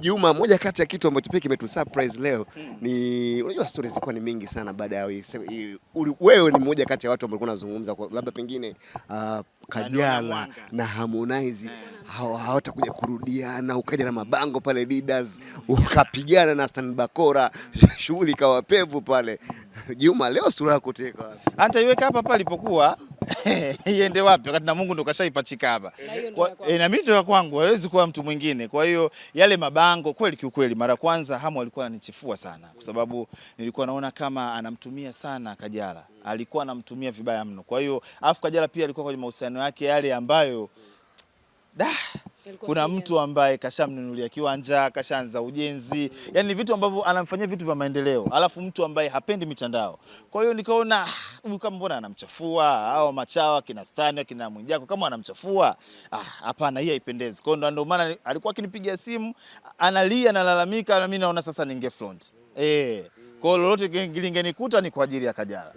Juma, moja kati ya kitu ambacho pia kimetusurprise leo ni unajua stories zilikuwa ni mingi sana baada ya wewe ni mmoja kati ya watu ambao walikuwa wanazungumza kwa labda pengine Kajala mwanga. Na Harmonize hawatakuja kurudiana, ukaja na mabango pale Leaders, ukapigana na Stan Bakora, shughuli ikawa pevu pale. Juma, leo sura yako utaweka wapi? Ataiweka hapa hapa alipokuwa, iende wapi wakati na Mungu ndo kashaipachika hapa? Na hiyo ndo ya kwako. Na mimi ndo ya kwangu, hawezi kuwa mtu mwingine. Kwa hiyo yale mabango kweli, kiukweli, mara kwanza Hamu alikuwa ananichefua sana, kwa sababu nilikuwa naona kama anamtumia sana Kajala, alikuwa anamtumia vibaya mno. Kwa hiyo afu Kajala pia alikuwa kwenye mahusiano yake yale ambayo da Yalikuwa kuna serious. mtu ambaye kashamnunulia kiwanja, kashaanza ujenzi, yani ni vitu ambavyo anamfanyia vitu vya maendeleo, alafu mtu ambaye hapendi mitandao. Kwa hiyo nikaona, "Ah, huyu kama mbona anamchafua au machawa kina Stani kina Mwijaku kama anamchafua, ah, hapana, hii haipendezi." Kwa hiyo ndo maana alikuwa akinipigia simu analia, analalamika, na mimi naona sasa ninge front eh, kwa hiyo lolote lingenikuta ni kwa ajili ya Kajala.